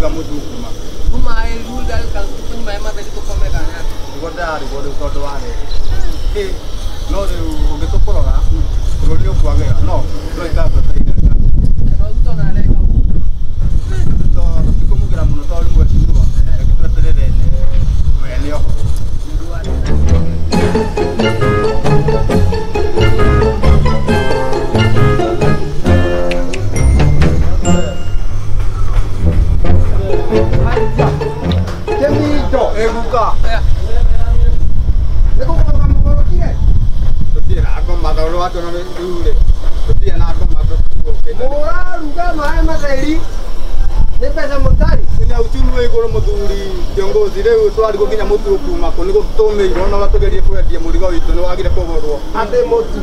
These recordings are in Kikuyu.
Mũraruga mũtu kuma. Kuma ruga kan maĩ matheri tũkome kana. Nĩguo ndĩrarigwo rĩu tondũ wa rĩrĩ. No rĩu ũngĩtũkũrora bũrũri ũkwagĩra no ndũrĩ twetereire. No Ruto na areka ũguo. Ruto tũtikũmugĩra mũno tondũ nĩ mheshimiwa. Reke tweterere mwene ũhoro. Kemito Eguka. Nĩkũgũrũka mũgũrũkire. Tũtirĩ na ngoma tondũ watuona rĩu rĩ tũtirĩ na ngoma tũgũkĩte. Mũraruga maĩ matheri nĩ mbeca mũtarĩ. Nĩ uchumi wĩ igũrũ mũthuri kiongozi rĩu twarigwo nginya mũtu ũkuma kũ nĩ gũtũmĩirwo na ũrĩa tũgerie kwendia mũrigo witũ nĩ wagire kũgũrwo. Atĩ mũtu.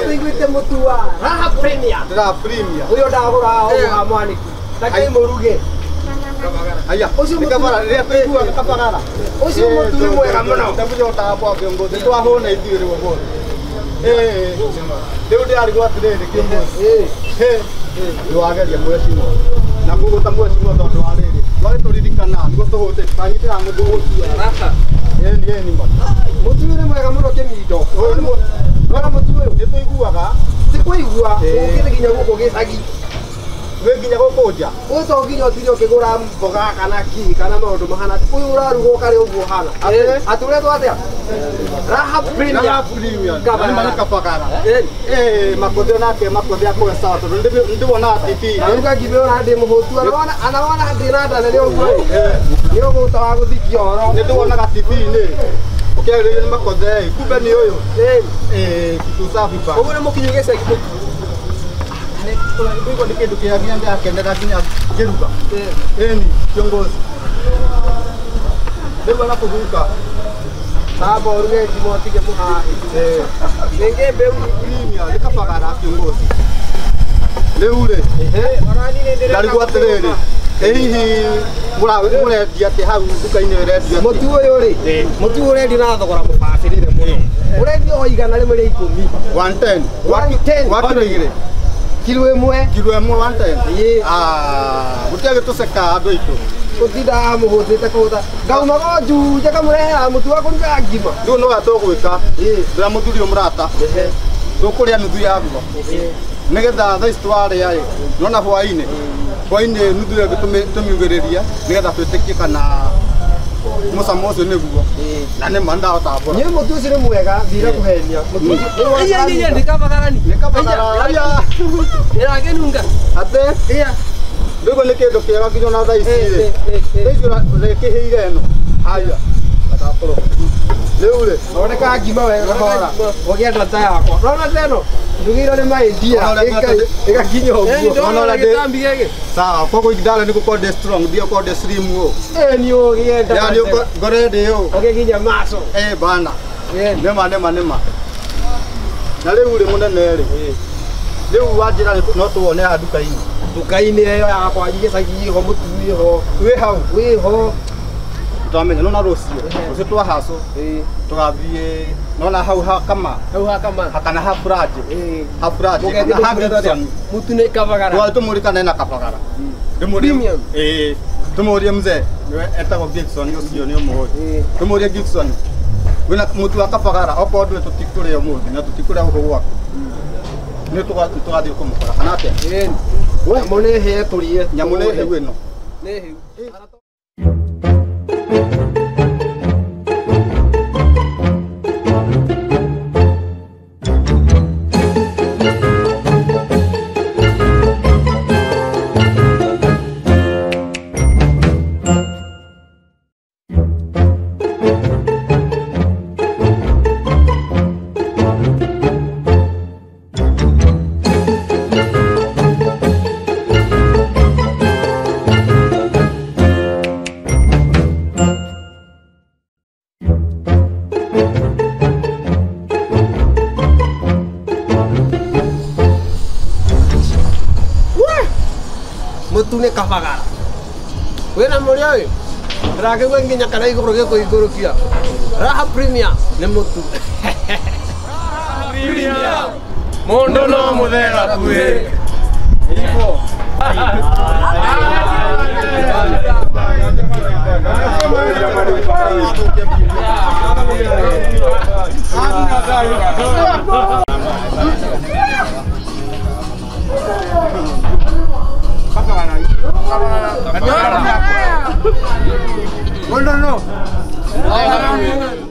Tũiguĩte mũtu wa Raha Premier. Raha Premier. Ũyũ ndagũra ũguo wa Mwaniki. Ta kĩmũruge. Aya, Ũcio nĩ kabara rĩrĩa tũiguaga kabagara. Ũcio mũtu nĩ mwega mũno. Tũhotaga kwa kiongozi twahũna ithuĩ rĩu ũmũthĩ. Rĩu ndĩrarigwo atĩrĩrĩ kiongozi. Nĩ wageria mheshimiwa. Na ngũgũta mheshimiwa tondũ wa rĩrĩ. Twagĩtũririkana nĩguo tũhũte tũkanyitĩra mũthuri. Raha. Ĩni ĩni ma. Mũtu ũyũ nĩ mwega mũno Kĩmindo. Ũyũ nĩ Wona mũtu ũyũ? Nĩ tũiguaga. Ti kũigua, ũkĩte nginya gũkũ gĩcagi. Wĩ nginya gũkũ nja. Ũyũ to nginya ũtinde ũkĩgũra mboga kana kĩ kana maũndũ mahana. Ũyũ ũraruga ũkarĩa ũguo ũhana. Atĩ ũretwo atĩa? Raha Premier. Raha Premier. Kabagara. Nĩ ma nĩ kabagara. Makothe nake makothe akorwo sawa tondũ nĩndĩwonaga TV. Ndaruga ngima ĩyo na ndĩ mũhũtu. Ana wona ndĩ na nda nene ũguo. Nĩ ũgũta wa gũthikia ũhoro. Nĩndĩwonaga TV-inĩ. Ũkĩarĩrĩrio nĩ makothe kumbe nĩ ũyũ. Kitu safi ba. Ũguo nĩ mũkinyu gĩcagi mũtu. Ndĩigua nĩ kĩndũ kĩega nginya ndĩrakenera nginya ngĩruga. Ĩni kiongozi. Rĩu anakũguka. Tamba ũruge ngima ũtige mũhahe. Rĩngĩ mbeũ. Premier nĩ kabagara kiongozi. Rĩu rĩ ndarigwo atĩrĩrĩ ĩ hihi mũrendia atĩ hau nduka-inĩ ũrendia atĩ? Mũtu ũyũ rĩ, mũtu ũyũ ũrendio na thogora mũbacĩrĩre mũno. Ũrendio o 110. 110. 110. Wa kiro igĩrĩ. Kiro ĩmwe. Kiro ĩmwe 110. Ĩĩ. Gũtiagĩtũceka andũ aitũ. Gũtindaga mũhũtĩte kũhũta. Ngaumaga o njunje ngamũrehera mũtu wa kũruga ngima. Rĩu no ũrĩa tũgwĩka. Ndĩra mũthuri ũyũ mũrata. Tũkũrĩa nuthu yaguo. Nĩgetha thaa ici twarĩa ĩ, nĩwona hwaĩ-inĩ. Hwaĩ-inĩ nuthu ĩyo ĩngĩ tũmiugĩrĩrie nĩgetha twĩtĩkie kana mũcamo ũcio nĩguo. Na nĩ ma ndahota mbũra. Niĩ mũtu ũcio nĩ mwega, ndirakũhenia. Mũtu ũcio Iya iya nĩ kabagara ni. Nĩ kabagara. Ĩragĩnunga. Atĩ? Rĩu nĩ kĩndũ kĩega nginya ona thaa ici rĩ. Thaa ici ũrĩkĩhĩire ĩno. Haya. Rĩu rĩ. Thondeka ngima wega kahora. Ũgĩenda ta yakwa. Ũrona ta ĩno? Ndugĩirwo nĩ maĩndia. Ĩgakinya ũguo. Ndona gĩtambi gĩkĩ. Sawa, koguo ndare nĩ gũkorwo ndĩ strong, ndiĩ gũkorwo ndĩ slim ũũ. Nĩ ũgĩenda. Yaani ngore ndĩ ũũ. Ũgĩkinya maco. Bana. Nĩma nĩma nĩma. Na rĩu rĩ mũnene rĩ. Rĩu wanjĩra no tuone haha nduka-inĩ. Nduka-inĩ ĩyo yakwa gĩcagi ĩho mũtu wĩho. Wĩ hau? Wĩho. Twamenya nona rũciũ. Rũciũ twahacũ. Tũgathiĩ nona hau hakama. Hau hakama. Hakana hafuraje. Hafuraje. Kana ha Gibson. Mũtu nĩ kabagara. Twa tũmũrikane na kabagara. Premium. Tũmũrie mzee. Nĩwe etagwo Gibson ũcio nĩ ũmũĩ. Tũmũrie Gibson. Wĩna mũtu wa kabagara okorwo ndũrĩ tũtikũrĩa ũmũthĩ na tũtikũrĩa gũkũ gwaku. Nĩ tũgathiĩ kũmũkora kana atĩa? Nyamũ nĩ hĩe tũrĩe. Nyamũ nĩ hĩu ĩno. Nĩ hĩu. Mũtu nĩ kabagara. Wĩna mũrĩa ũyũ? Ndĩrakĩigua nginya kana igũrũ gĩkũigũrũkia. Raha Premier nĩ mũtu. Premier. Mũndũ no mũthera kuĩ. No.